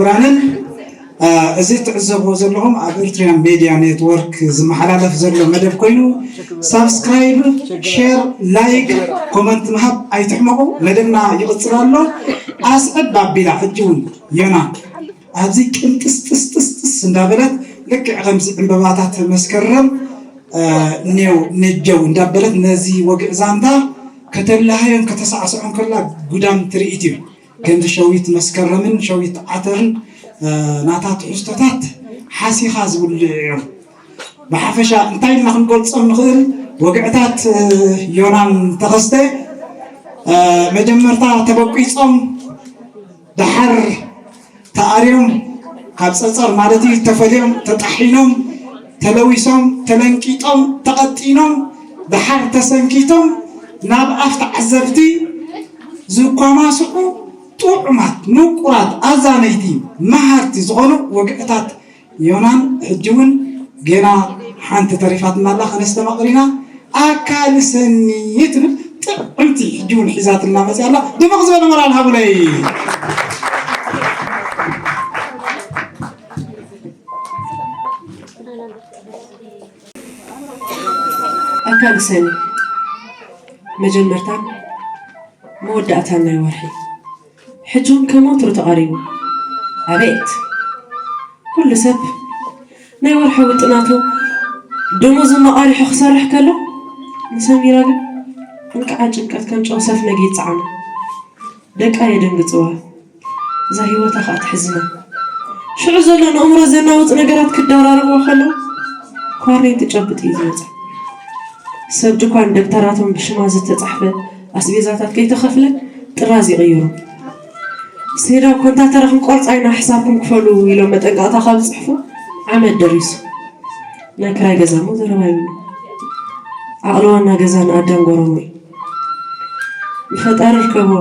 ክቡራንን፣ እ፣ እዚ ትዕዘብዎ ዘለኹም ኣብ ኤርትሪያን ሜድያ ኔትወርክ ዝመሓላለፍ ዘሎ መደብ ኮይኑ፣ ሳብስክራይብ፣ ሼር፣ ላይክ፣ ኮመንት ምሃብ ኣይትሕመቑ። መደብና ይቕጽል ኣሎ። ኣስዕብ ኣቢላ ሕጂ እውን ዮና ኣብዚ ቅንጥስጥስጥስጥስ እንዳበለት፣ ልክዕ ከምዚ ዕምበባታት መስከረም፣ እ፣ ኔው ነጀው እንዳበለት ነዚ ወግዒ ዛንታ ከተላሃዮን ከተሳዕስዖን ከላ ጉዳም ትርኢት እዩ። ከምዚ ሸዊት መስከረምን ሸዊት ዓተርን፣ እ፣ ናታ ትሕዝቶታት ሓሲኻ ዝብልዑ እዮም። ብሓፈሻ እንታይ ኢልና ክንገልጾም ንኽእል? ወግዕታት፣ እ፣ ዮናን ተኸስተ፣ እ፣ መጀመርታ ተበቂጾም፣ ደሓር ተኣርዮም፣ ካብ ጸጸር ማለት እዩ፣ ተፈልዮም፣ ተጣሒኖም፣ ተለዊሶም፣ ተለንቂጦም፣ ተቐጢኖም፣ ደሓር ተሰንኪቶም፣ ናብ ኣፍ ተዓዘብቲ ዝኳማስዑ ጥዑማት፣ ምቁራት፣ ኣዛነይቲ፣ መሃርቲ ዝኾኑ ወግዕታት ዮናን ሕጂ እውን ገና ሓንቲ ተሪፋትና ኣላ፣ ከነስተማቕር ኢና። ኣካልሰኒ ትብል ጥዕምቲ ሕጂ እውን ሒዛትና መፅያ ኣላ። ድምቕ ዝበለ ሞራል ሃቡለይ። ኣካልሰኒ መጀመርታን መወዳእታን ናይ ወርሒ። ሕጂ እውን ከም ወትሩ ተቓሪቡ። ኣቤት! ኩሉ ሰብ ናይ ወርሒ ውጥናቱ ደሞዙ መቓሪሑ ክሰርሕ ከሎ፣ ንሰሚራ ግን እንቅዓ ጭንቀት ከም ጨው ሰፍነግ ይጸዓና። ደቃ የደንግጽዋ። እዛ ህይወታ ከኣ ትሕዝና። ሽዑ ዘሎ ንእምሮ ዘናውጽ ነገራት ክደራረብዎ ከለዉ፣ ኳሬን ትጨብጥ እዩ ዝመጽእ። ሰብ ድኳን ደብተራቶም ብሽማ ዝተጻሕፈ ኣስቤዛታት ከይተኸፍለ ጥራዝ ይቕይሩ። ሴዳ ኮንታተራ ክንቆርጻ ኢና፣ ሕሳብኩም ክፈሉ ኢሎም መጠንቀቕታ ካብ ዝጽሕፉ ዓመት ደሪሱ። ናይ ክራይ ገዛ እሞ ዘረባ የብሉ። ዓቕሊ ዋና ገዛ ንኣዳም ጎረሞ እዩ። ንፈጣሪ ርከቦ።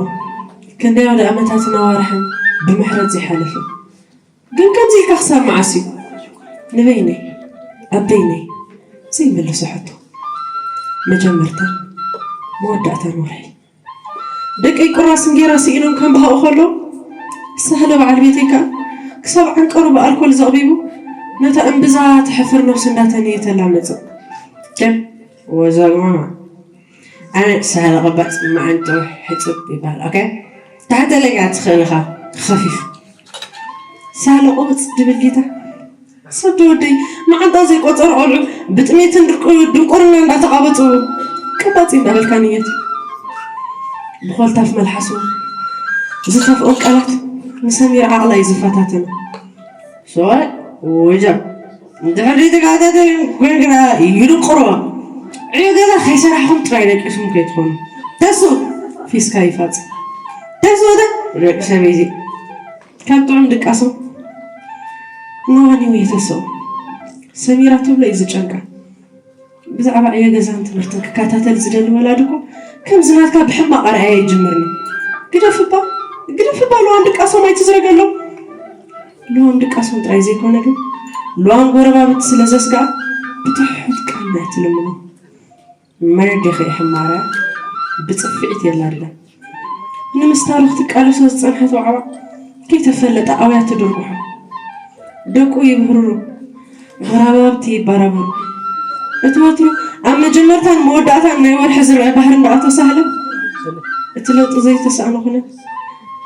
ክንደይ ኣውደ ዓመታትን ኣዋርሕን ብምሕረት ዘይሓለፈ። ግን ከምዚ ኢልካ ክሳብ መዓስ እዩ? ንበይነይ፣ ኣብ በይነይ ዘይምልሶ ሕቶ። መጀመርታን መወዳእታን ወርሒ። ደቀይ ቁራስ እንጌራ ስኢኖም ከንብሃቑ ከለዉ፣ ሳህለ በዓል ቤተይ ከኣ ክሳብ ዓንቀሩ ብኣልኮል ዘቕቢቡ፣ ነታ እምብዛ ትሕፍር ነብሱ እንዳተነየተላ መጸ። ደም ወዛግማማ። ኣነ ሳህለ ቅባጽ መዓንጥኡ ሕጽብ ይበሃል። ኦኬ? ታሕተለይ እያ ትኽእል ኢኻ። ኸፊፍ። ሳህለ ቁብጽ ድብል ጌታ። ሰብ ዶ ወደይ፣ መዓንጣ ዘይቆጸሩ ቆልዑ ብጥሜትን ድርቁ-፣ ድንቁርና እንዳተቓበጹ ቅባጽ እንዳበልካ ንየት። ብኾልታፍ መልሓሱ ዝተፍኦም ቃላት ንሰሚር ዓቕላ እዩ ዝፈታተና። ሰብኣይ ወጃብ እንድሕር ዘይተጋታተልዮም ኮይንክና ይድቅርዋ። ዕዮ ገዛ ከይሰራሕኹም ጥራይ ደቂስኩም ከይትኾኑ። ተሱ ፊስካ ይፋጽ። ተሱ ወደ ደቂ ሰበይዚ ካብ ጥዑም ድቃሶም ንዋኒ ወይ ተሰው። ሰሚራ ትብሎ እዩ ዝጨንቃ። ብዛዕባ ዕዮ ገዛን ትምህርትን ክከታተል ዝደሊ ወላዲ እኮ ከምዚ ናትካ ብሕማቕ ኣርኣያ ይጅምርኒ። ግደፍባ፣ ግደፍባ፣ ልዋን ድቃሶም ኣይትዝረገሎም። ልዋም ድቃሶም ጥራይ ዘይኮነ ግን፣ ልዋም ጎረባብቲ ስለ ዘስግኣ ብትሑት ቃል ናይ ትልምኖ። መርዲኺ ሕማራ ብጽፍዒት የላድላ። ንምስታሩ ክትቃለሶ ዝጸንሐት ዋዕዋዕ ከይተፈለጠ ኣውያ ትድርጉሖ። ደቁ ይብህርሩ፣ ጎረባብቲ ይባራበሩ። እቲ ወትሩ ኣብ መጀመርታን መወዳእታን ናይ ወርሒ ዝረአ ባህሪ እንዳኣቶ ሳህለ፣ እቲ ለውጢ ዘይተሳእኖ ኩነት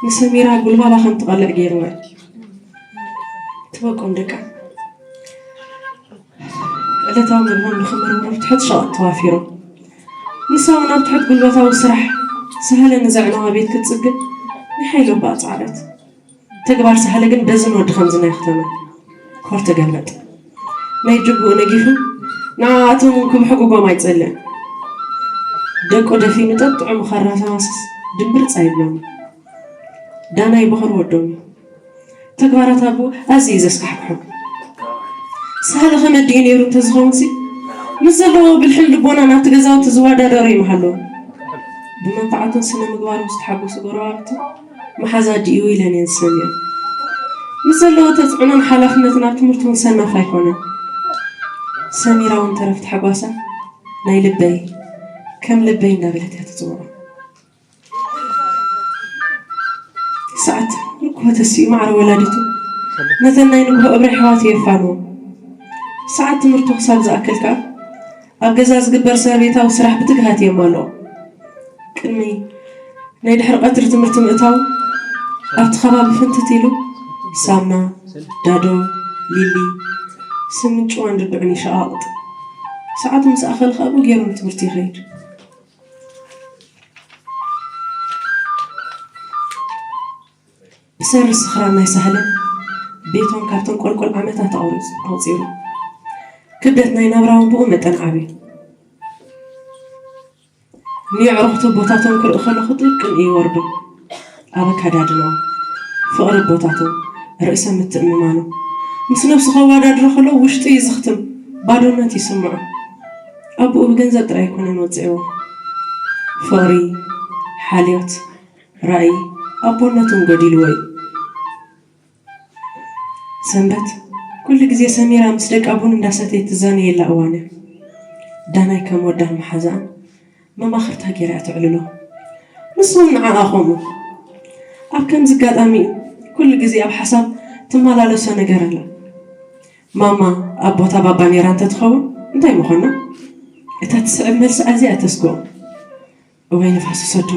ንሰሚራ ጉልባባ ከም ትቐልዕ ገይርዋ እዩ። ትበቆም ደቃ ዕለታዊ ምግቦም ንኽምርምሩ ኣብ ትሑት ሸቐጥ ተዋፊሮም። ንሳ እውን ኣብ ትሑት ጉልበታዊ ስራሕ ሳህለ ንዘዕነዋ ቤት ክትጽግን ናይ ሓይሊ እባ ኣጻዕረት። ተግባር ሳህለ ግን በዝን ወዲ ከምዚ ናይ ከተማ ኮር ተገልበጥ። ናይ ጅቡኡ ነጊፉ ንዓኣቶም እውን ክብሕጉጎም ኣይጸልእን። ደቁ ደፊኑ ጠጥዑ ምኸራ ተማስስ ድምብርጽ ኣይብሎምን። ዳናይ በኹር ወዶም እዩ። ተግባራት ኣቦኡ ኣዝዩ እዩ ዘስካሕክሖም። ሳህለ ከመዲኡ ነይሩ እንተዝኸውንሲ፣ ምስ ዘለዎ ብልሕን ልቦናን ኣብቲ ገዛውቲ ዝወዳደሮ ይምሃለዎ። ብመንፈዓቱን ስነ ምግባሩን ዝተሓጎሱ ጎረባብቲ መሓዛ ድዩ ኢለን እየን ዝሰምዮ። ምስ ዘለዎ ተፅዕኖን ሓላፍነትን ኣብ ትምህርቱ እውን ሰናፍ ኣይኮነን። ሰሚራ እውን ተረፍ ታሕጓሳ ናይ ልበይ፣ ከም ልበይ እንዳበለት እያ ትፅውዖ። ሰዓት እኮ ተሲኡ ማዕረ ወላዲቱ ነተን ናይ ንግሆ እብሪ ኣሕዋቱ የፋንዎ። ሰዓት ትምህርቱ ክሳብ ዝኣክል ከኣ ኣብ ገዛ ዝግበር ስነ-ቤታዊ ስራሕ ብትግሃት የማልኦ። ቅድሚ ናይ ድሕሪ ቀትሪ ትምህርቲ ምእታው ኣብቲ ከባቢ ፍንትት ኢሉ ሳምና፣ ዳዶ፣ ሊሊ፣ ስምን ጭዋን ድዱዕን ይሸቓቕጥ። ሰዓቱ ምስ ኣኸለ ከኣ ብኡ ገይሩ ንትምህርቲ ይኸይድ። ብሰሪ ስኽራን ናይ ሳህለ ቤቶም ካብተን ቆልቆል ዓመታት ኣቑሪጹ ኣቑጺሩ። ክብደት ናይ ናብራ እውን ብኡ መጠን ዓብዩ። ንየዕሩኽቱ ቦታቶም ክርኢ ከለኹ ጥርቅም እዩ ወርዱ። ኣብ ኣከዳድናኦም፣ ፍቕሪ ቦታቶም፣ ርእሰ ምትእምማኖም። ምስ ነብሱ ከወዳድሮ ከሎ ውሽጡ ይዝኽትም፣ ባዶነት ይስምዖ። ኣቦኡ ብገንዘብ ጥራይ ኣይኮነን ወጽዕዎ። ፍቕሪ፣ ሓልዮት፣ ራእይ ኣቦነቱን ጎዲልዎ እዩ። ሰንበት ኩሉ ግዜ ሰሚራ ምስ ደቃ ቡን እንዳሰተየት ትዛነየላ እዋን እያ። ዳናይ ከም ወዳን መሓዛኣን መማኽርታ ገይራ እያ ተዕልሎ። ንሱ እውን ንዓኣ ከምኡ። ኣብ ከምዚ ኣጋጣሚ እዩ ኩሉ ግዜ ኣብ ሓሳብ ትመላለሶ ነገር ኣላ። ማማ ኣብ ቦታ ባባ ነይራ እንተትኸውን እንታይ ምኾና? እታ ትስዕብ መልሲ ኣዝያ እያ ተስግኦ። እወይ ንፋስ ውሰዶ፣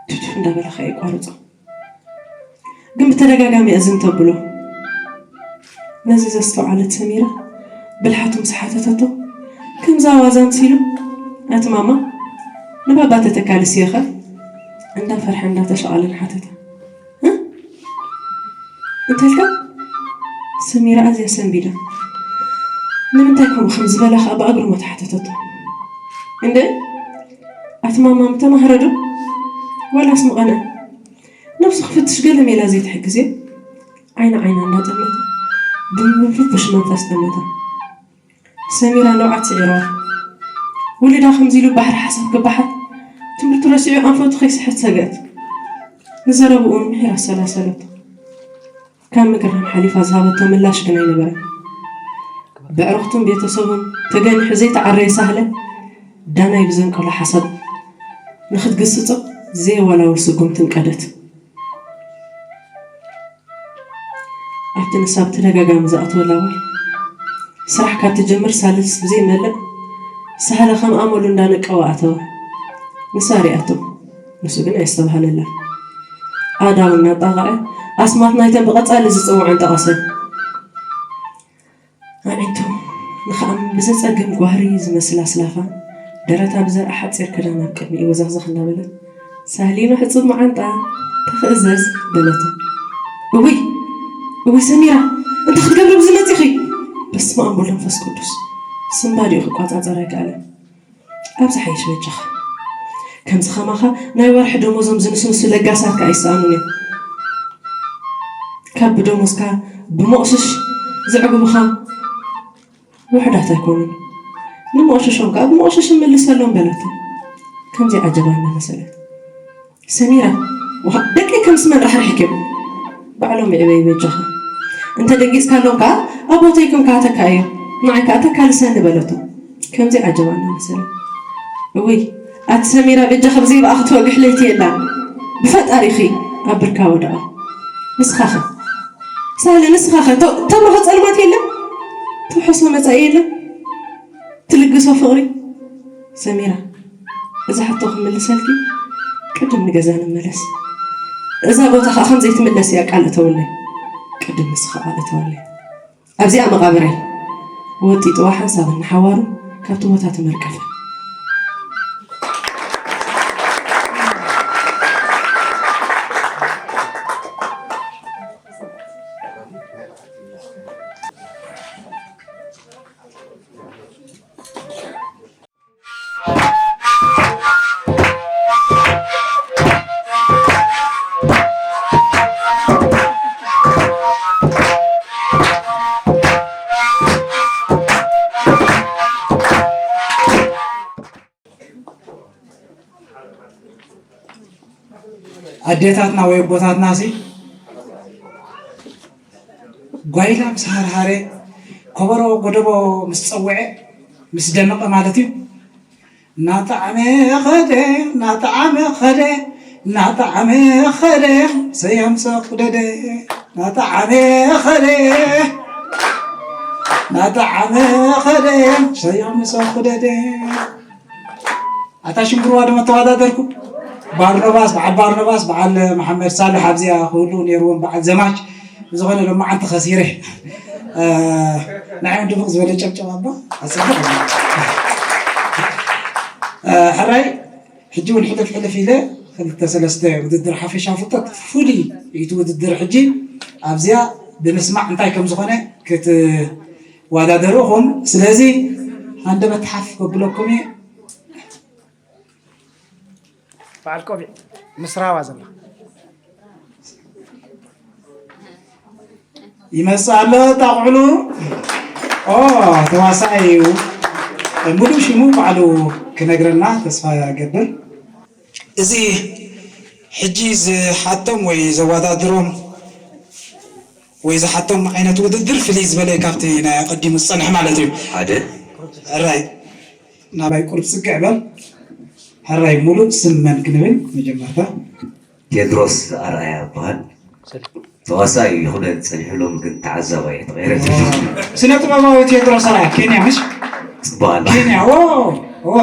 ቱቱፍ እንዳበለ ከኣ የቋርጾ። ግን ብተደጋጋሚ እዝን ተብሎ። ነዚ ዘስተውዓለት ሰሚራ ብልሓቱ ምስ ሓተተቶ፣ ከምዛ ዋዛ መሲሉ፣ ኣቲ ማማ፣ ንባባ ተተካልስዮ ኸ? እንዳፈርሐ እንዳተሻቐለን ሓተተ። እ? እንታይ ኢልካ? ሰሚራ ኣዝያ ሰንቢዳ። ንምንታይ ከምኡ ከም ዝበላ ኸኣ ብኣግርሞት ሓተተቶ። እንደ ኣቲ ማማ ምተማህረ ዶ? ዋላስ ምቐንዐ? ነብሱ ክፍትሽ ገለ ሜላ ዘይትሕግዝዮ? ዓይና ዓይና እንዳጠመተ ብምርቡሽ መንፈስ ጠመታ። ሰሚራ ንብዓት ስዒርዋ። ውሉዳ ከምዚ ኢሉ ባሕሪ ሓሳብ ክበሓት ትምህርቱ ረሲዑ ኣንፈቱ ከይስሕት ሰግአት። ንዘረብኡ እውን ምሒር ኣሰላሰለቶ። ካብ ምግራም ሓሊፋ ዝሃበቶ ምላሽ ግን ኣይነበረን። በዕሩኽቱን ቤተሰቡን ተገኒሑ ዘይተዓረየ ሳህለ ዳናይ ብዘንቀሎ ሓሳብ ንኽትግስጾ ዘየወላውል ስጉምቲ ኣንቀደት። ኣብቲ ንሳ ብተደጋጋሚ ዝኣትወላ ባር ስራሕ ካብ ትጅምር ሳልስ ብዘይመልእ ሳህለ ከም ኣመሉ እንዳነቀወ ኣተወ። ንሳ ሪኣቶ፣ ንሱ ግን ኣየስተብሃለላን። ኣእዳው እናጣቕዐ ኣስማት ናይተን ብቐጻሊ ዝጽውዐን ጠቐሰ። ኣዒንቱ ንኽኣምን ብዘጸግም ጓህሪ ዝመስል ኣስላፋ ደረታ ብዘርኣ ሓጺር ክዳን ኣብ ቅድሚኡ ወዘኽዘኽ እናበለት፣ ሳህሊኖ ሕጹብ መዓንጣ ተኽእዘዝ በለቶ። እውይ፣ እውይ ሰሚራ፣ እንታይ ክትገብሪ ኣብዚ መጺኺ? በስመ ኣብ ወወልድ ወመንፈስ ቅዱስ። ስንባዲኡ ክቋጻጸር ኣይከኣለን። ኣብዚ ሓይሽ በጃኻ። ከምዚ ከማኻ ናይ ወርሒ ደሞዞም ዝንስንሱ ለጋሳት ከኣ ኣይሰኣኑን እዮም። ካብ ብደሞዝካ ብመቑሽሽ ዘዕግቡኻ ውሑዳት ኣይኮኑን። ንመቑሽሾም ከኣ ብመቑሽሽ መልሰሎም በለቶ። ከምዚ ዓጀባ እናመሰለት። ሰሚራ፣ ውሃ ደቂ ከም ስመን ራሕሪሕክዮም። ባዕሎም ይዕበዩ በጃኻ። እንተ ደንጊጽካሎም ከኣ ኣብ ቦተይ ኮንካ ተካእዮ። ንዓይ ከኣ ተካልሰኒ በለቶ። ከምዚ ዓጀባ እናመሰለ። እውይ፣ ኣቲ ሰሚራ በጃኺ ብዘይ ብኣኺ ትወግሕ ለይቲ የላን። ብፈጣሪኺ ኣብ ብርካ ወደቓ። ንስኻኸ? ሳህለ ንስኻኸ? ተ-፣ ተምርኾ ጸልማት የለን? ትውሕሶ መጻኢ የለን? ትልግሶ ፍቕሪ? ሰሚራ፣ እዛ ሕቶ ክምልሰልኪ ቅድም ንገዛ ንመለስ። እዛ ቦታ ኸኣ ከም ዘይትምለስ እያ ቃል እተወለይ። ቅድም ንስኻ ቃል እተወለይ። ኣብዚኣ መቓብረይ። ወጢጥዋ ሓንሳብ ንሓዋሩ ካብቲ ቦታ ተመርቀፈ። ኣዴታትና ወይ ኣቦታትና ሲ ጓይላ ምስ ሃርሃረ፣ ከበሮ ጎደቦ ምስ ጸውዐ፣ ምስ ደመቐ ማለት እዩ። እናጠዓመ ኸደ፣ እናጠዓመ ኸደ፣ ናጣዓመ ኸደ ሰያም ሰኩደደ ናጣዓመ ኸደ ናጣዓመ ኸደ ሰያም ሰኩደደ ኣታ ሽምብርዋ ድማ ተወዳደርኩ። ባርኖባስ፣ በዓል ባርኖባስ፣ በዓል መሓመድ ሳልሕ ኣብዚኣ ክህሉ ነይርዎም፣ በዓል ዘማች። ብዝኾነ ሎማዓንቲ ከሲረ። እ፣ ንዓዮም ድምቕ ዝበለ ጨብጨባ እባ ኣጸብቕ። እ፣ ሕራይ፣ ሕጂ እውን ሕልፍ ሕልፍ ኢለ ክልተ ሰለስተ ውድድር ሓፈሻ ፍልጠት ፍሉይ እዩ እቲ ውድድር። ሕጂ ኣብዚኣ ብምስማዕ እንታይ ከም ዝኾነ ክትወዳደሩ ኢኹም። ስለዚ ሃንደበት ሓፍ ከብለኩም እየ። በዓል ቆቢዕ ምስ ራባ ዘላ ይመጽእ ኣሎ። ጣቕዕሉ። ኦ፣ ተዋሳኣይ እዩ። ሙሉእ ሽሙ ባዕሉ ክነግረና ተስፋ እገብር። እዚ ሕጂ ዝሓቶም ወይ ዘወዳድሮም ወይ ዝሓቶም ዓይነት ውድድር ፍልይ ዝበለ እዩ ካብቲ ናይ ኣቐዲሙ ዝጸንሐ ማለት እዩ። ሓደ። ሕራይ፣ ናባይ ቁሩብ ጽግዕ በል። ሕራይ፣ ሙሉእ ስም መን ክንብል መጀመርታ? ቴድሮስ ኣርኣያ እበሃል። ተዋሳኢ እዩ ክብለ ዝጸኒሑ፣ ሎሚ ግን ተዓዛባይ እየ ተቐይረ ዘለኹ። ስነ ጥበባዊ ቴድሮስ ኣርኣያ፣ ኬንያ ምሽ? ጽቡቕ ኣሎ። ኬንያ፣ ዎ፣ ዎ።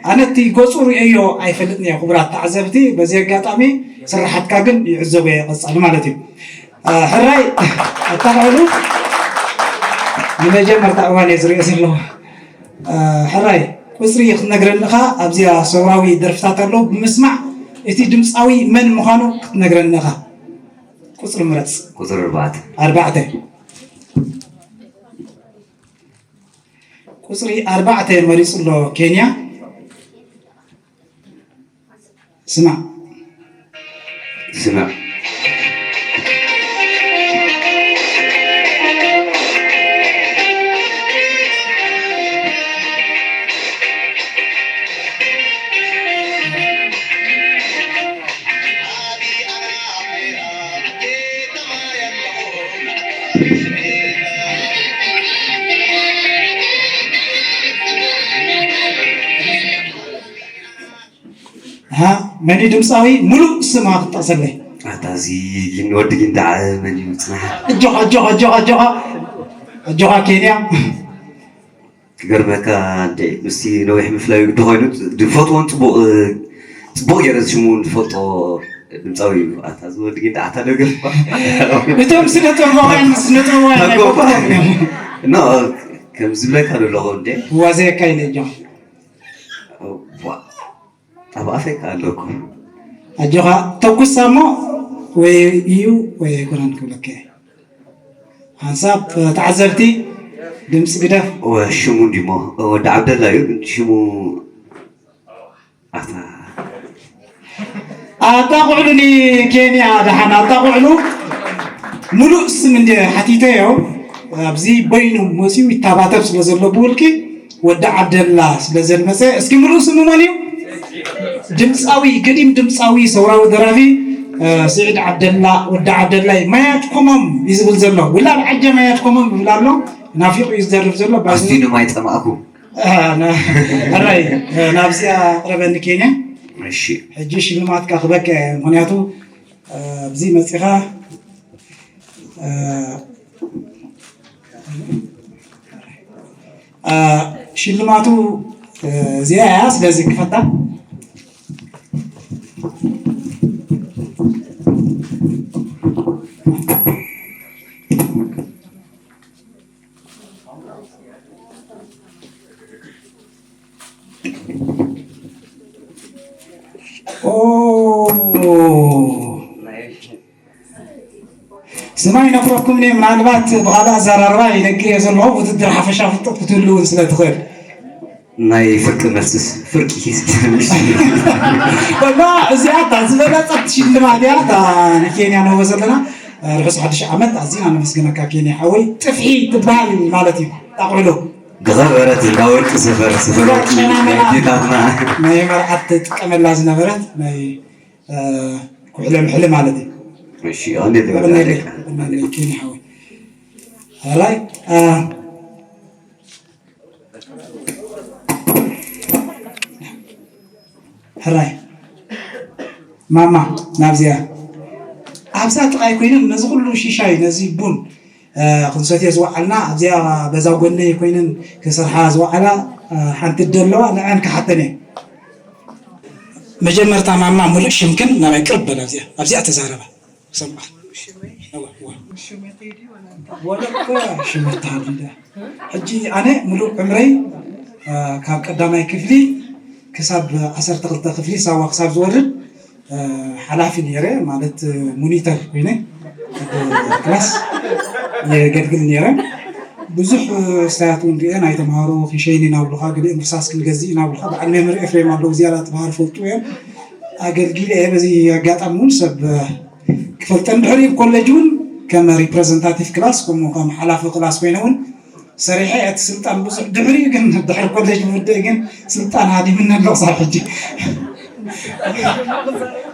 ኣነ እቲ ገጹ ርእየዮ ኣይፈልጥን እየ፣ ክቡራት ተዓዘብቲ። በዚ ኣጋጣሚ ስራሓትካ ግን ይዕዘቦ እየ ቀጻሊ ማለት እዩ። እ፣ ሕራይ፣ ኣታኽዕሉ ንመጀመርታ እዋን እየ ዝሪኦ ዘለኹ። እ፣ ሕራይ፣ ቁጽሪ ክትነግረኒ ኢኻ፣ ኣብዚኣ ሰውራዊ ደርፍታት ኣለዉ፣ ብምስማዕ እቲ ድምጻዊ መን ምዃኑ ክትነግረኒ ኢኻ። ቁጽሪ ምረጽ። ቁጽሪ ኣርባዕተ። ኣርባዕተ። ቁጽሪ ኣርባዕተ መሪጹ ኣሎ ኬንያ። ስማዕ። ስማዕ። ኣሃ፣ መን እዩ ድምፃዊ? ሙሉእ ስማ ክትጠቕሰለይ? ኣታ እዚ ግን ወዲ ግን ደኣ መን እዩ? ጽናሕ። ኣጆኻ፣ ኣጆኻ፣ ኣጆኻ፣ ኣጆኻ። ኣጆኻ ኬንያ። ክገርመካ እንዴ፣ ምስቲ ነዊሕ ምፍላዩ ግዲ ኮይኑ፣ ዝፈትዎን ጽቡቕ፣ ጽቡቕ ገይረ ሽሙ ዝፈልጦ ድምፃዊ እዩ። ኣታ እዚ ወዲ ግን ደኣ ኣታ ደገፍ። እቶም ስነ ጥበባውያን፣ ስነ ጥበባውያን ናይ ታጎ። ቦታኦም እዮም። ኖ፣ ከም ዝብለካ ዘለኹ እንዴ። ዋዘየካ ኢለ እጆም። ዋ፣ ኣብ ኣፈይ ከኣ ኣለኩ። ኣጆኻ፣ ተኩስ እሞ ወይ እዩ ወይ ኣይኮነን ክብለካ እየ። ሓንሳብ ተዓዘብቲ ድምፂ ግደፍ። ወ-፣ ሽሙ እንዲሞ ወዲ ዓብደላ እዩ፣ ግን ሽሙ ኣታ። ኣጣቕዕሉ ንኬንያ ደሓን ኣጣቕዕሉ። ሙሉእ ስም እንደ ሓቲተዮ፣ ኣብዚ በይኑ መፂኡ ይታባተብ ስለ ዘሎ ብውልቂ ወዲ ዓብደላ ስለ ዘልመፀ፣ እስኪ ሙሉእ ስሙ መን እዩ? ድምፃዊ፣ ገዲም ድምፃዊ፣ ሰውራዊ ደራፊ፣ እ፣ ስዒድ ዓብደላ፣ ወዲ ዓብደላይ፣ ማያት ኮሞም እዩ ዝብል ዘሎ። ውላድ ዓጀ ማያት ኮሞም ይብል ኣሎ። ናፊቑ እዩ ዝደርፍ ዘሎ። ባዚ ኣስቲኑ ማይ ጸማእኩ። እ፣ ና-፣ ሕራይ፣ እ፣ ናብዚኣ ኣቕርበኒ ኬንያ። እሺ። ሕጂ ሽልማትካ ክበቅዕ እየ። ምኽንያቱ፣ እ፣ ኣብዚ መጺኻ፣ እ፣ እ፣ ሽልማቱ፣ እ፣ እዚኣ እያ። ስለዚ ክፈታ። ኦ፣ ስማይ ነፍረኩም እየ። ምናልባት ብኻልእ ኣዘራርባ ይነግር እየ ዘለኹ፣ ውድድር ሓፈሻ ፍልጠት ክትህሉ እውን ስለ ትኽእል። ናይ ፍርቂ መልስስ፣ ፍርቂ ሂስ። ወላ እዚኣ እታ ዝበለጸት ሽልማት እያ፣ እታ ንኬንያ ንህቦ ዘለና። ርሑስ ሓድሽ ዓመት፣ ኣዚና ነመስግነካ ኬንያ ሓወይ። ጥፍሒ ትበሃል ማለት እዩ፣ ጣቕዕሎ። ዝኸበረት እንዳ ወርቂ ሰፈር፣ ሰፈር ወርቂ ጨና መና ናይ ጌታትና። ናይ መርዓት ትጥቀመላ ዝነበረት ናይ፣ እ፣ ኩሕለ ምሕሊ ማለት እዩ። እሺ፣ ኣነ ልበል ይወዳደር። ይወዳደር። ኬንያ ሓወይ። ሕራይ፣ እ፣ ሕራይ። ማማ ናብዚኣ ኣብዛ ጥቓይ ኮይነን ነዚ ኩሉ ሽሻይ ነዚ ቡን እ፣ ክንሰትዮ ዝወዓልና ኣብዚኣ በዛ ጎነይ ኮይነን ክሰርሓ ዝወዓላ እ፣ ሓንቲ ደለዋ ንዐን ክሓተን እየ። መጀመርታ ማማ ሙሉእ ሽምክን ናባይ ቅርብ በላ ኣብዚኣ ኣብዚኣ ተዛረባ ክሰምዓ። እዋ፣ እዋ። ወለኮ ሽመት ተሃሊለ ሕጂ ኣነ ሙሉእ ዕምረይ እ፣ ካብ ቀዳማይ ክፍሊ ክሳብ ዓሰርተ ክልተ ክፍሊ ሳዋ ክሳብ ዝወርድ እ፣ ሓላፊ ነይረ ማለት እ፣ ሞኒተር ኮይነ ኣብ ክላስ የገልግል ነይረ። ብዙሕ እ፣ ስታያት እውን ሪአ ናይ ተምሃሮ ክሸይኒ ናብሉኻ ገሊኦም ርሳስ ክንገዝእ ናብሉኻ በዓል መምህር ኤፍሬም ኣለዉ ዝያዳ ተምሃሮ ፈልጡ እዮም ኣገልጊለ እየ። በዚ ኣጋጣሚ እውን ሰብ እ፣ ክፈልጠን ድሕሪ ኮሌጅ እውን ከም ሪፕሬዘንታቲቭ ክላስ ከምኡ ከም ሓላፊ ክላስ ኮይነ እውን ሰሪሐ እቲ ስልጣን ብዙሕ ድሕሪኡ ግን ድሕሪ ኮሌጅ ምውድእ ግን ስልጣን ሃዲምኒ ኣሎ ክሳብ ሕጂ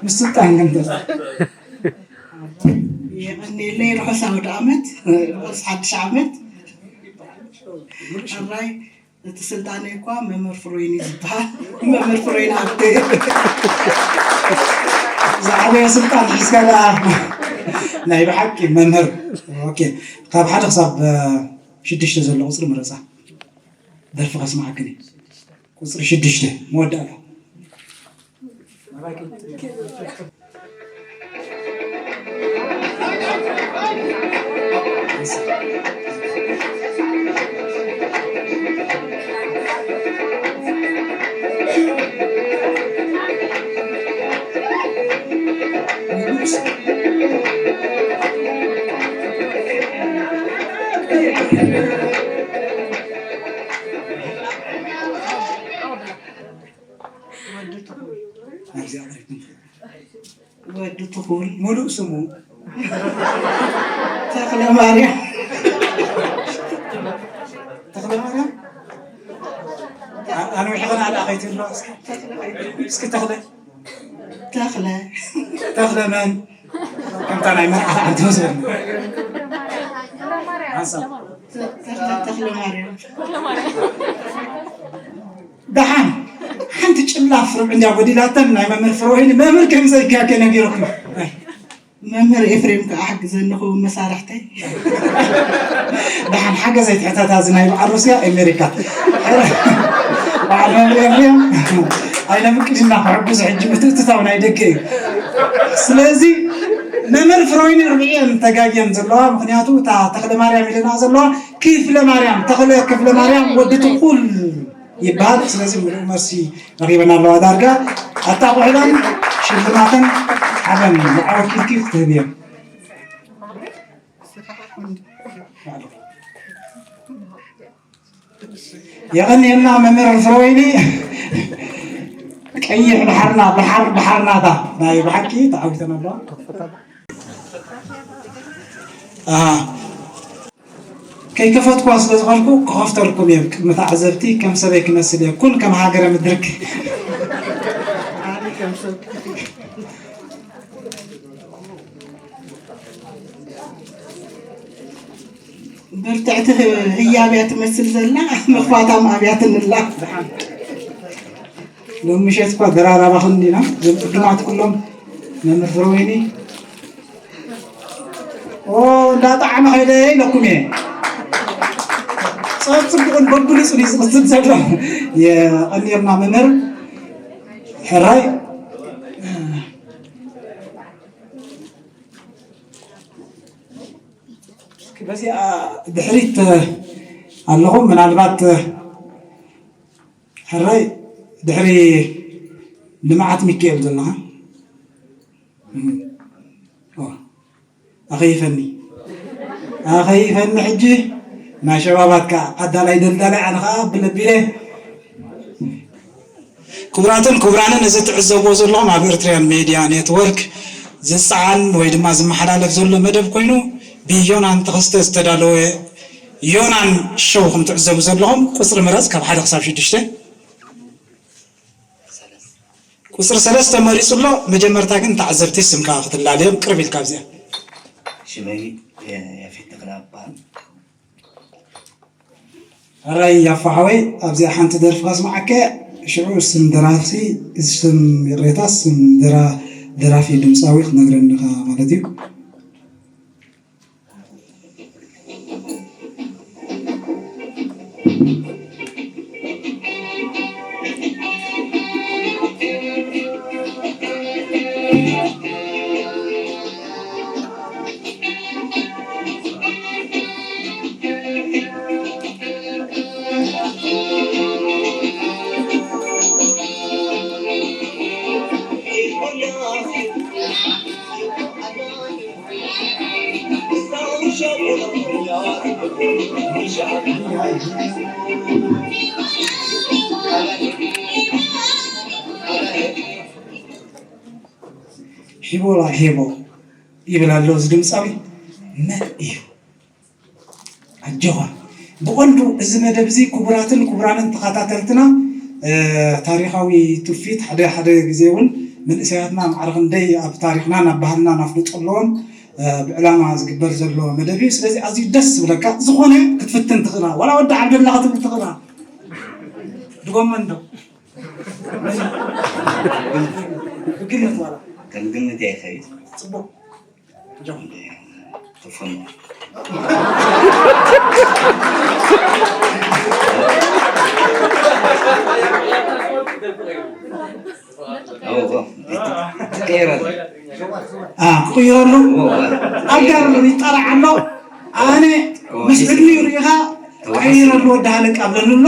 ምስ ስልጣን ግን የቐንየለይ ርሑስ ኣውደ ዓመት ርሑስ ሓድሽ ዓመት ኣራይ እቲ ስልጣነይ እኳ መምህር ፍሮይኒ ዝበሃል መምህር ፍሮይኒ ኣብተ ዝዓበየ ስልጣን ሒዝካ ደኣ ናይ ብሓቂ መምህር ኦኬ ካብ ሓደ ክሳብ ሽዱሽተ ዘሎ ቁፅሪ ምረፃ ደርፊ ከስማዓክን እዩ። ቁፅሪ ሽዱሽተ መወዳእታ ወዲ ትኹል ሙሉእ ስሙ ተኽለ ማርያም ተኽለ ማርያም ኣነ ውሕኸና ኣላ ከይትብሎ እስኪ ተኽለ ተኽለ ተኽለ መን ከምታ ናይ መርዓ ዓንተ መስለኒ ሓንሳብ ተኽለ ተኽለ ማርያም ደሓን ሓንቲ ጭላፍ ርብዒ እንድያ ጎዲላተን ናይ መምህር ፍረወይኒ መምህር ከም ዘጋገ ነጊረኩም መምህር ኤፍሬም ከዓ ሓግዘኒ ክውን መሳርሕተይ ደሓን ሓገዘይ ትሕተታ እዚ ናይ በዓል ሩስያ ኣሜሪካ በዓል መምህር ኤፍሬም ኣይነ ምቅድና ክሕግዙ ሕጂ ምትእትታው ናይ ደገ እዩ ስለዚ መምህር ፍረወይኒ ርብዒ እየን ተጋግየን ዘለዋ ምክንያቱ እታ ተክለ ማርያም ኢለና ዘለዋ ክፍለ ማርያም ተክለ ክፍለ ማርያም ወዲ ትኩል ይበሃል። ስለዚ ምሉእ መልሲ ረኺበን ኣለዋ። ዳርጋ ኣጣቑዕለን ሽልማተን ሓበን ንዓወት ኢልኪ ክትህብየን። የቐንየልና መምህር ፍረወይኒ ቀይሕ ባሕርና ባሕር ባሕርናታ ናይ ብሓቂ ተዓዊተን ኣለዋ። ከይከፈትኩዋ ስለ ዝኾንኩ ክኸፍተልኩም እየ። ቅድሚ ተዓዘብቲ ከም ሰበይ ክመስል እየ። ኩን ከም ሃገረ ምድርክ። ብርትዕቲ ህያብ እያ ትመስል ዘላ፣ ምኽፋታ ማዕብያትን እላ። ሎም ምሸት እኳ ደራራባ ክንዲና፣ እዞም ቅዱማት ኩሎም መምህር ፍረወይኒ። ኦ፣ እንዳጣዕመ ከይደ ኢለኩም እየ። ጸብጽቡቕን በብሉጹን እዩ ዝቕጽል ዘሎ። የቐንየልና መምህር ሕራይ። እስኪ በዚኣ ድሕሪት ኣለኹም። ምናልባት ሕራይ ድሕሪ ልምዓት ሚካኤል ዘለኻ ኣኸይፈኒ ኣኸይፈኒ ሕጂ ናይ ሸባባትካ ኣዳላይ ደልዳላይ ኣነ ከዓ ብለቢለ ክቡራትን ክቡራንን እዚ ትዕዘብዎ ዘለኹም ኣብ ኤርትርያን ሜድያ ኔትወርክ ዝፀዓን ወይ ድማ ዝመሓላለፍ ዘሎ መደብ ኮይኑ ብዮናን ተኸስተ ዝተዳለወ ዮናን ሾው ከም ትዕዘቡ ዘለኹም ቁፅሪ ምረፅ ካብ ሓደ ክሳብ ሽዱሽተ ቁፅሪ ሰለስተ መሪፁ ኣሎ። መጀመርታ ግን ተዓዘብቲ ስምካ ክትላለዮም ቅርብ ኢልካ ኣብዚኣ። ሽመይ ያፌት ተኽለ እበሃል። ሕራይ ያፋ ሓወይ ኣብዚኣ ሓንቲ ደርፊ ከስምዓከ ሽዑ ስም ደራሲ ስም ይቕሬታ ስም ደራ ደራፊ ድምፃዊ ክትነግረኒ ኢኻ ማለት እዩ። ሂቦላ ሄቦ ይብል ኣሎ እዚ ድምፃዊ። መን እዩ? ኣጆኻ። ብቐንዱ እዚ መደብ እዚ ክቡራትን ክቡራንን ተኸታተልትና፣ እ፣ ታሪኻዊ ትውፊት ሓደ ሓደ ግዜ እውን መንእሰያትና ማዕረ ክንደይ ኣብ ታሪኽናን ኣብ ባህልናን ኣፍልጦ ኣለዎም፣ እ፣ ብዕላማ ዝግበር ዘሎ መደብ እዩ። ስለዚ ኣዝዩ ደስ ዝብለካ፣ ዝኾነ ክትፍትን ትኽእላ፣ ዋላ ወዲ ዓብደላ ክትብል ትኽእላ። ድጎመ እንዶ። ብግምት ዋላ። ከም ግምት እየ ይኸይድ። ጽቡቕ። ጆን። ተፈኑ። ኦ፣ ኦ፣ ትቀይረሉ። አ፣ ክቕይረሉ? ኦ፣ ኦ። ኣጋር ይጠራዕ ኣሎ። ኣነ ምስ ዕድሚኡ ርኢኻ ተዋሒስ ቀይረሉ ወዲ ሃለቃ ብለኒ ኣሎ።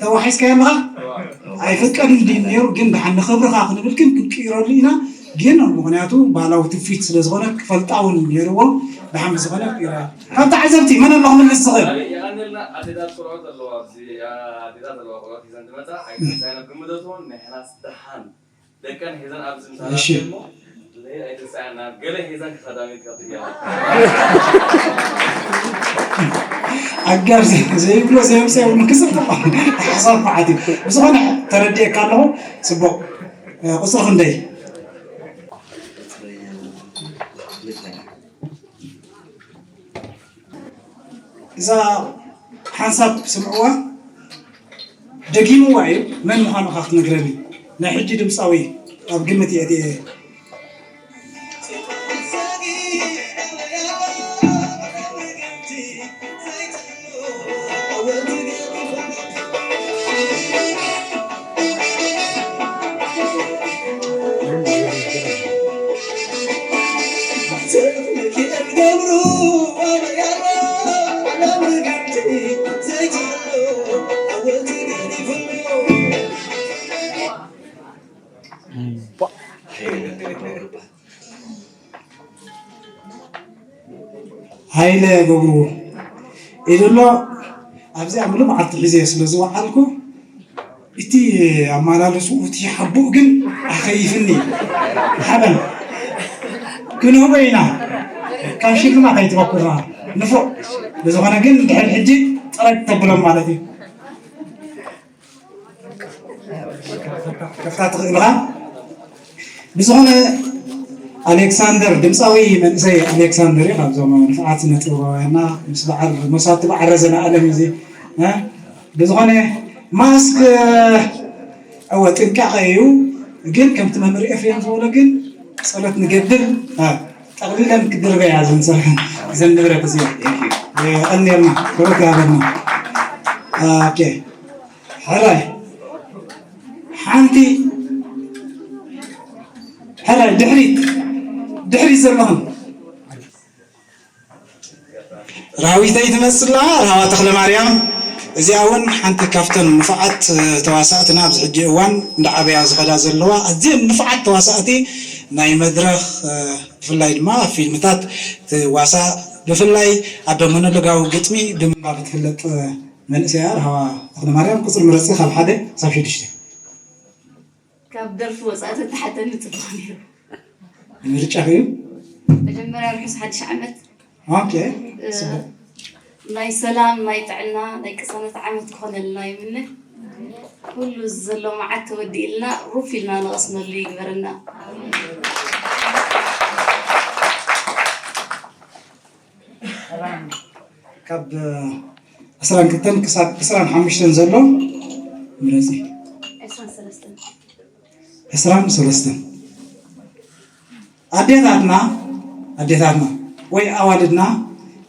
ተዋሒስካዮ ኣለኻ? ኣይፍቀድን ድዩ ነይሩ? ግን ደሓን ንኽብርኻ ክንብል ግን ክንቅይረሉ ኢና። ግን ምኽንያቱ ባህላዊ ትውፊት ስለ ዝኾነ ክፈልጣ እውን ነይርዎ። ደሓን ብዝኾነ ክቅይራ። ካብ ተዓዘብቲ መን ኣሎ ክምልስ ዝኽእል? የቐንየልና። ኣዴታት ቆልዑት ኣለዋ፣ ኣብዚ ኣዴታት ኣለዋ፣ ቆልዑት ሒዘን ዝመጻ፣ ኣይተንሳይና፣ ግምደትዎን ናይ ሕናስ ደሓን ደቀን ሒዘን ኣብዚ ምሳና እሺ። እሞ፣ ዘይድ ኣይተንሳይና፣ ገለ ሒዘን ክኸዳ ሚልካ ትያዋ። ኣጋር ዘ-፣ ዘይብሎ ዘየምሳይ እውን ክጽብቕ ሓሳብ መዓት እዩ። ብዝኾነ ተረዲኤካ ኣለኹ። ጽቡቕ። እ፣ ቁጽሪ ክንደይ? እዛ ሓንሳብ ስምዕዋ፣ ደጊምዋ እዩ። መን ምዃኑ ኸዓ ክትነግረኒ። ናይ ሕጂ ድምፃዊ ኣብ ግምት እየ እየ። ሃይለ ገብሩ ኢሉ ኣሎ። ኣብዚኣ ሙሉ መዓልቲ ሒዘ ስለ ዝወዓልኩ፣ እቲ ኣመላልስኡ፣ እቲ ሓቡእ ግን ኣኸይፍኒ። ሓበን ክንህቦ ኢና። ካብ ሽልማት ኣይትበኩርና። ንፉዕ። ብዝኾነ ግን ድሕሪ ሕጂ ጥረግ ተብሎም ማለት እዩ። ከፍታ ትኽእል ኢኻ። ብዝኾነ ኣሌክሳንደር፣ ድምፃዊ መንእሰይ ኣሌክሳንደር እዩ። ካብዞም ንፉዓት ስነ ጥበባውያንና ምስ በዓል መሳቲ በዓል ረዘነ ኣለም እዚ፣ እ? ብዝኾነ ማስክ፣ እወ፣ ጥንቃቐ እዩ። ግን ከምቲ መምህር ኤፍሬም ዝበሎ ግን ጸሎት ንገብር፣ እ፣ ጠቕሊለን ክድርበያ እዘን ሰ-፣ እዘን ንብረት እዚኦ። የቐንየልና፣ ክብረት ይሃበልና። ኦኬ። ሕራይ። ሓንቲ ሕራይ ድሕሪት፣ ድሕሪት ዘለኹም። ራዊተይ ትመስላ፣ ራህዋ ተኽለማርያም። እዚኣ እውን ሓንቲ ካብተን ንፉዓት ተዋሳእትና ኣብዚ ሕጂ እዋን እንዳዓበያ ዝኸዳ ዘለዋ፣ ኣዝየን ንፉዓት ተዋሳእቲ ናይ መድረኽ፣ ብፍላይ ድማ ኣብ ፊልምታት ትዋሳእ፣ ብፍላይ ኣብ ሞኖሎጋዊ ግጥሚ ብምንባብ ትፍለጥ መንእሰያ ራህዋ ተኽለማርያም። ቁፅሪ ምረፂ ካብ ሓደ ክሳብ ሽዱሽተ። ካብ ደርፊ ወፃኢ ተተሓተኒ ፅቡቕ ነይሩ። ምርጫ እዩ። መጀመርያ ርሑስ ሓድሽ ዓመት። ኦኬ፣ እ፣ ጽቡቕ። ናይ ሰላም፣ ናይ ጥዕና፣ ናይ ቅሳነት ዓመት ክኾነልና ይምነ። ኩሉ ዘሎ መዓት ተወዲእልና ሩፍ ኢልና ንቐስነሉ ይግበረና። ካብ ዕስራን ክልተን ክሳብ ዕስራን ሓሙሽተን ዘሎ ምረጺ። ዕስራን ሰለስተን። ዕስራን ሰለስተን። ኣዴታትና ኣዴታትና ወይ ኣዋልድና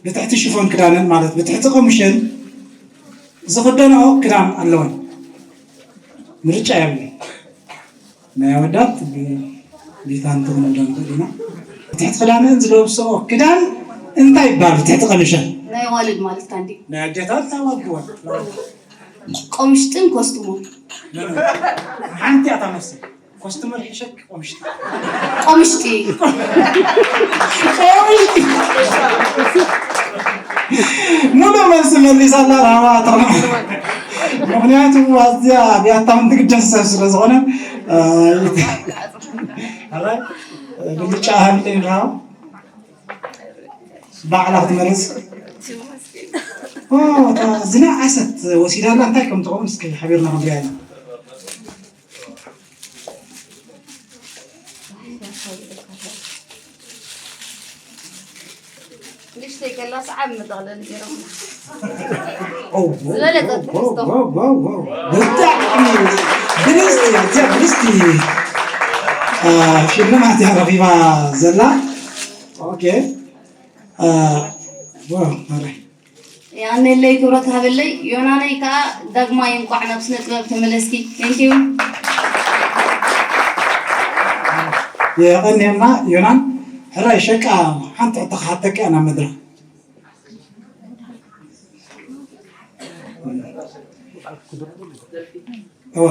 ብትሕቲ ሽፎን ክዳነን ማለት ብትሕቲ ቀሙሸን ዝኽደንኦ ክዳን ኣለወን። ምርጫ የብሉን። ናይ ኣወዳት ብ-፣ ቢታን ትኽንደን ክእሊና። ብትሕቲ ክዳነን ዝለብስኦ ክዳን እንታይ ይባል? ብትሕቲ ቀሚሸን ናይ ኣዋልድ ማለት ካንዲ ናይ ኣዴታት ኣዋልድወን ቆምሽጥን ኮስትሞን ሓንቲ እያ ታመስል። ኮስትመር ሕሸክ ቆምሽጢ ቆምሽጢ ሙሉ መልሲ መሊሳላ ራማ ተማ ምክንያቱ ኣዝያ ቢያታውን ትግደስ ሰብ ስለ ዝኾነ ብልጫ ሃልኒ ራው ባዕላ ክትመልስ ዝና ዓሰት ወሲዳላ እንታይ ከም ትኸውን እስኪ ሓቢርና ክንሪያ ኢና ንእሽተይ ከላስ ዓብ መጠቕለሊ ገይሮምና። ዝበለጸ ትሕዝቶ። ብጣዕሚ ብልጽቲ እያ፣ እዚኣ ብልጽቲ ሽልማት እያ ረኺባ ዘላ። ኦኬ። የቐንየለይ ክብረት ሃበለይ ዮናነይ ከዓ ዳግማይ እንቋዕ ናብ ስነ ጥበብ ተመለስኪ thank you። የቐንየልና ዮናን። ሕራይ ሸቃ ሓንቲ ሕቶ ክሓተካ እያ ናብ መድረኽ። እወ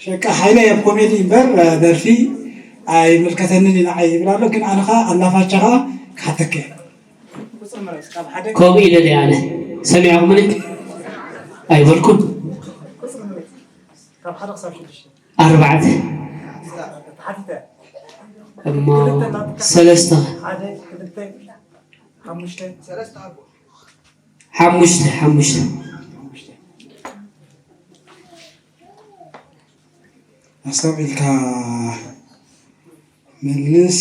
ሸቃ ሓይለይ ኣብ ኮሜዲ እምበር ደርፊ ኣይምልከተንን እዩ ንዓይ ይብል ኣሎ። ግን ኣነ ኸዓ ኣላፋቻ ኸዓ ክሓተካ እየ። ከምኡ ኢለ ድየ ኣነ ሰሚዕኹምኒ ኣይበልኩን። ኣርባዕተ እሞ ሰለስተ ሓሙሽተ ሓሙሽተ ኣስተውዒልካ መልስ።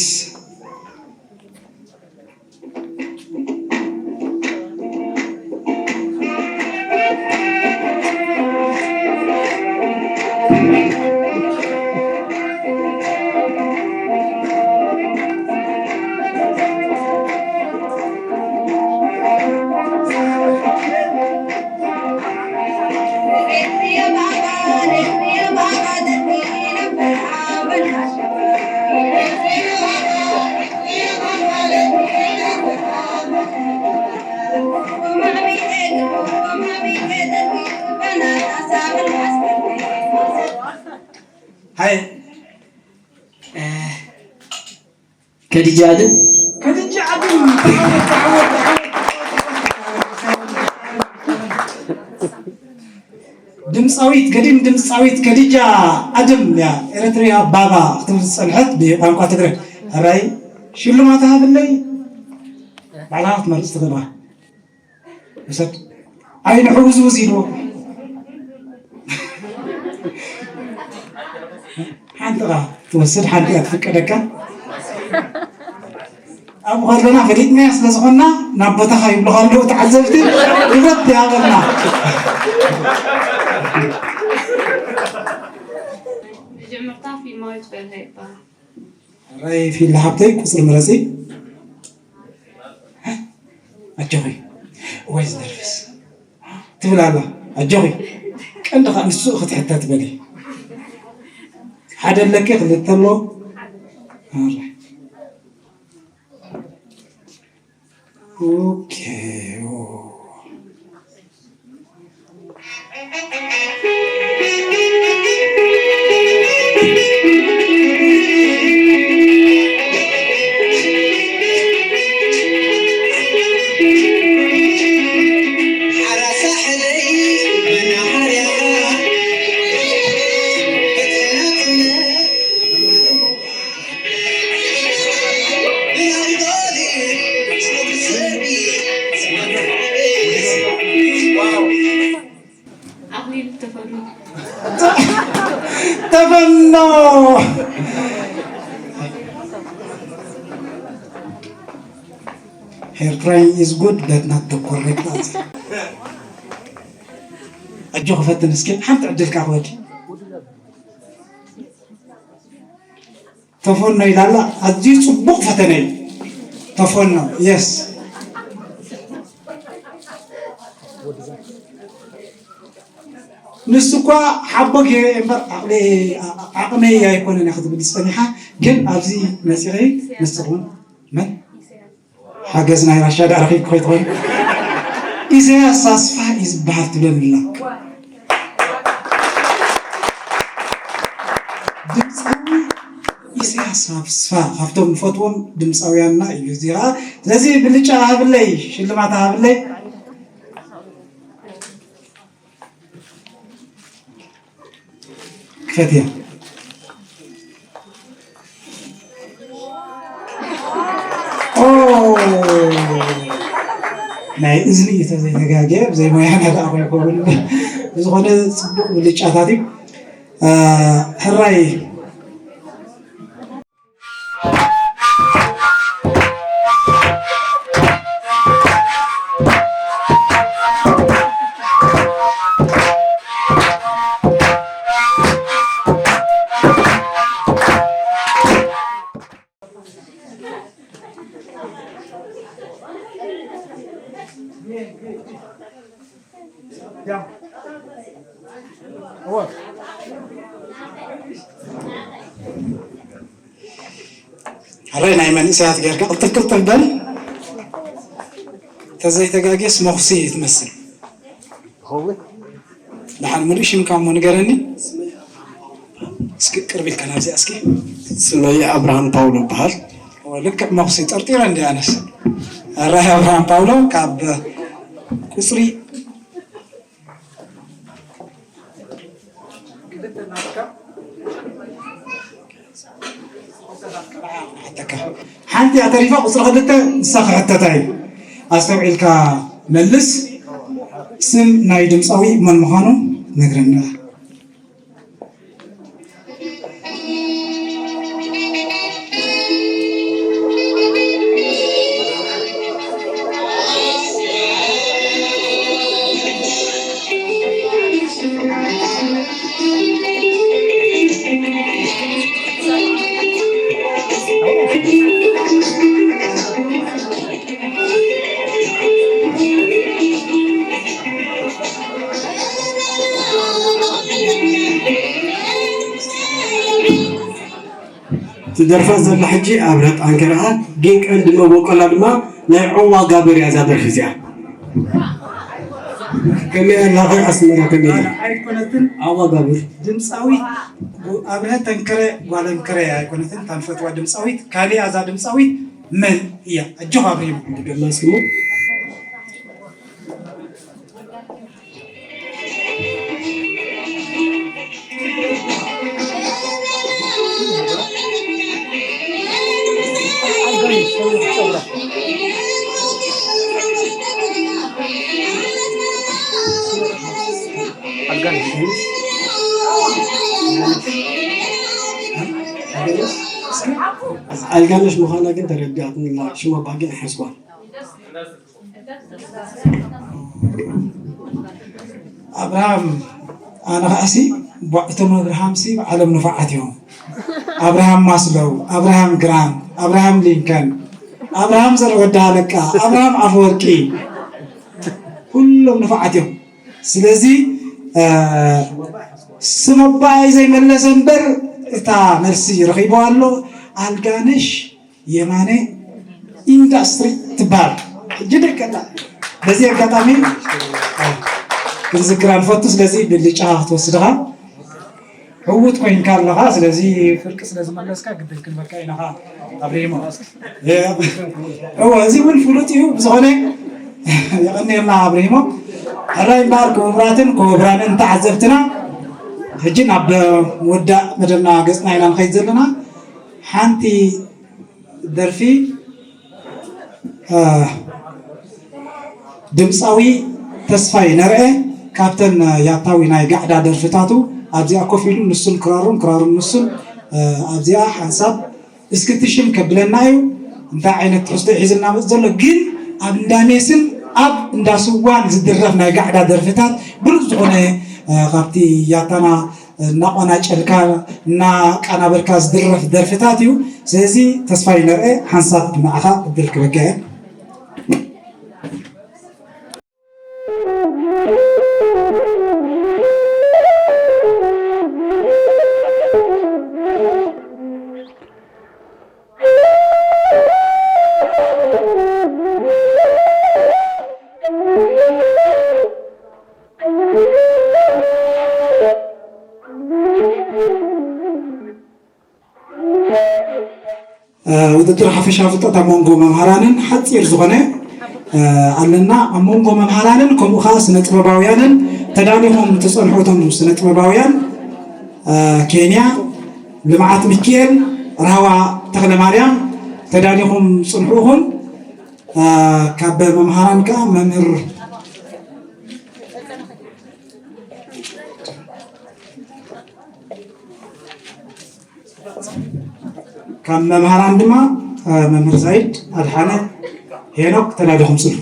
ከዲጃ ኣደም ድምፃዊት ገዲም ድምፃዊት ከዲጃ ኣደም እያ ኤረትርያ ባባ ክትብል ዝፀንሐት ብቋንቋ ትግረ ሕራይ ሽልማት ሃብለይ ባዕላ ክትመርፅ ትኽእልዋ ውሰድ ኣይንሕውዝውዝ ኢልዎ ሓንቲ ኻ ትወስድ ሓንቲ እያ ትፍቀደካ ኣብኡ ከለና ፈሊጥናያ ስለ ዝኾንና ናብ ቦታኻ ይብልኻ ኣለዉ ተዓዘብቲ ክብረት ይሃበልና መጀመርታ ፊልማዊት በርሀ ይበሃል ራይ ፊል ሓብተይ ቁፅሪ ምረፂ ኣጆኺ እዋይ ዝደርፍስ ትብል ኣላ ኣጆኺ ቀንዲ ከዓ ንሱ ክትሕተት በሊ ሓደ ኣለኪ ክልተ ኣሎ ኦኬ ኣኽሊሉ ተፈኑ ተፈኖ Hair trying is good but not the correct answer. ኣጆ ክፈትን እስኪ ሓንቲ ዕድል ካብ ወዲ ተፈኖ ኢላላ። ኣዝዩ ጽቡቕ ፈተነ እዩ። ተፈኖ፣ የስ። ንሱ እኳ ሓቦ ገይረ እየ እምበር ዓቕለይ፣ ዓቕመይ ኣይኮነን እያ ክትብል ዝጸኒሓ፣ ግን ኣብዚ መጺኺ ንስኺ እውን መን ሓገዝ ናይ ራሻ ዳኣ ረኺብኪ ከይትኾኒ። ኢሳያስ ኣስፋ እዩ ዝበሃል ትብለኒ ኣላ። ድምፃዊ ኢሳያስ ኣስፋ ካብቶም ንፈትዎም ድምፃውያንና እዩ። እዚ ከዓ ስለዚ ብልጫ ሃብለይ፣ ሽልማት ሃብለይ። ክፈትያ። ኦ፣ ናይ እዝኒ እዩ ተዘይተጋግየ፣ ብዘይ ሞያና ደኣ ኣይኮነን። ብዝኾነ ጽቡቕ ብልጫታት እዩ። እ፣ ሕራይ። ሕራይ ናይ መንእሰያት ጌርካ ቅልጥፍ ቅልጥፍ በል። ተዘይተጋግየስ መኹሲ እዩ ትመስል። ይኸውን። ደሓን ምሉእ ሽምካ እሞ ንገረኒ። እስኪ ቅርብ ኢልካ ናብዚኣ እስኪ። ስመይ ኣብርሃም ፓውሎ እበሃል። ኦ፣ ልክዕ መኹሲ ጠርጢረ እንዲ ኣነስ። ሕራይ ኣብርሃም ፓውሎ ካብ ቁጽሪ ሓንቲ እያ ተሪፋ፣ ቁጽሪ ክልተ ንሳ ክሕተታ እዩ። ኣስተውዒልካ መልስ። ስም ናይ ድምፃዊ መን ምዃኑ ነግረና። ትደርፋ ዘላ ሕጂ ኣብረ ጣንከራ፣ ግን ቀንዲ መበቆላ ድማ ናይ ዑዋ ጋብር እያ እዛ ደርፊ እዚኣ። ከመይ ኣላ ኸ ኣስመራ፣ ከመይ ኣላ? ኣይኮነትን። ዑዋ ጋብር። ድምፃዊት ጎ-፣ ኣብርሀ ተንከረ ጓል እንከረ ኣይኮነትን። እታ ንፈትዋ ድምፃዊት ካሊኣ እዛ ድምፃዊት መን እያ? ኣጆኻ ኣብርሂሞ። ድገማ እስኪ እሞ። ኣልጋነሽ ምዃና ግን ተረዲኣትኒ ኣላ፣ ሽማ እባ ግን ኣይሓዝኳን። ኣብርሃም፣ ኣነ ኸኣሲ፣ ቧ-፣ እቶም ኣብርሃምሲ ባዕሎም ንፉዓት እዮም። ኣብርሃም ማስሎው፣ ኣብርሃም ግራንት፣ ኣብርሃም ሊንከን፣ ኣብርሃም ዘርወዳ ኣለቃ፣ ኣብርሃም ኣፈወርቂ፣ ኩሎም ንፉዓት እዮም። ስለዚ፣ እ፣ ስም ኣቦኣይ ዘይመለሰ እምበር እታ መልሲ ረኺብዋ ኣሎ። ኣልጋነሽ የማነ ኢንዳስትሪ ትበሃል። ሕጂ ደቀታ በዚ ኣጋጣሚ ክንዝክራ ንፈቱ። ስለዚ ብልጫ ክትወስድኻ ዕዉት ኮይንካ ኣለኻ። ስለዚ ፍርቂ ስለ ዝመለስካ ግድን ክንበካ ኢና ኸዓ ኣብሪሞ። እወ፣ እዚ እውን ፍሉጥ እዩ። ብዝኾነ የቐንየልና ኣብሪሞ። ሕራይ እምበኣር ክቡራትን ክቡራንን ተዓዘብትና፣ ሕጂ ናብ ምውዳእ መደብና ገጽና ኢና ንኸይድ ዘለና። ሓንቲ ደርፊ፣ እ፣ ድምፃዊ ተስፋይ ነርአ ካብተን ያታዊ ናይ ጋዕዳ ደርፍታቱ ኣብዚኣ ኮፍ ኢሉ ንሱን ክራሩን፣ ክራሩን ንሱን፣ እ፣ ኣብዚኣ ሓንሳብ እስኪ እቲ ሽም ከብለና እዩ። እንታይ ዓይነት ትሕዝቶ እዩ ሒዝልና መፅ ዘሎ? ግን ኣብ እንዳ ሜስን ኣብ እንዳ ስዋን ዝድረፍ ናይ ጋዕዳ ደርፍታት ብሉፅ ዝኾነ፣ እ፣ ካብቲ ያታና እናቆናጨልካ እናቃናበርካ ዝድረፍ ደርፍታት እዩ። ስለዚ ተስፋ ይነርኤ ሓንሳብ ንዓኻ ዕድል ክበካ እየ። ውድድር ሓፈሻዊ ፍልጠት ኣብ መንጎ መምሃራንን ሓፂር ዝኾነ ኣለና። ኣብ መንጎ መምሃራንን ከምኡ ከዓ ስነ ጥበባውያንን ተዳሊኹም ትፀንሑ። እቶም ስነ ጥበባውያን ኬንያ ልምዓት ሚኪኤል፣ ራህዋ ተኽለ ማርያም፣ ተዳሊኹም ፅንሑ። ይኹን ካብ መምሃራን ከዓ መምህር ካብ መምሃራን ድማ መምህር ዛይድ ኣድሓነ ሄኖክ ተዳሊኹም ፅንሑ።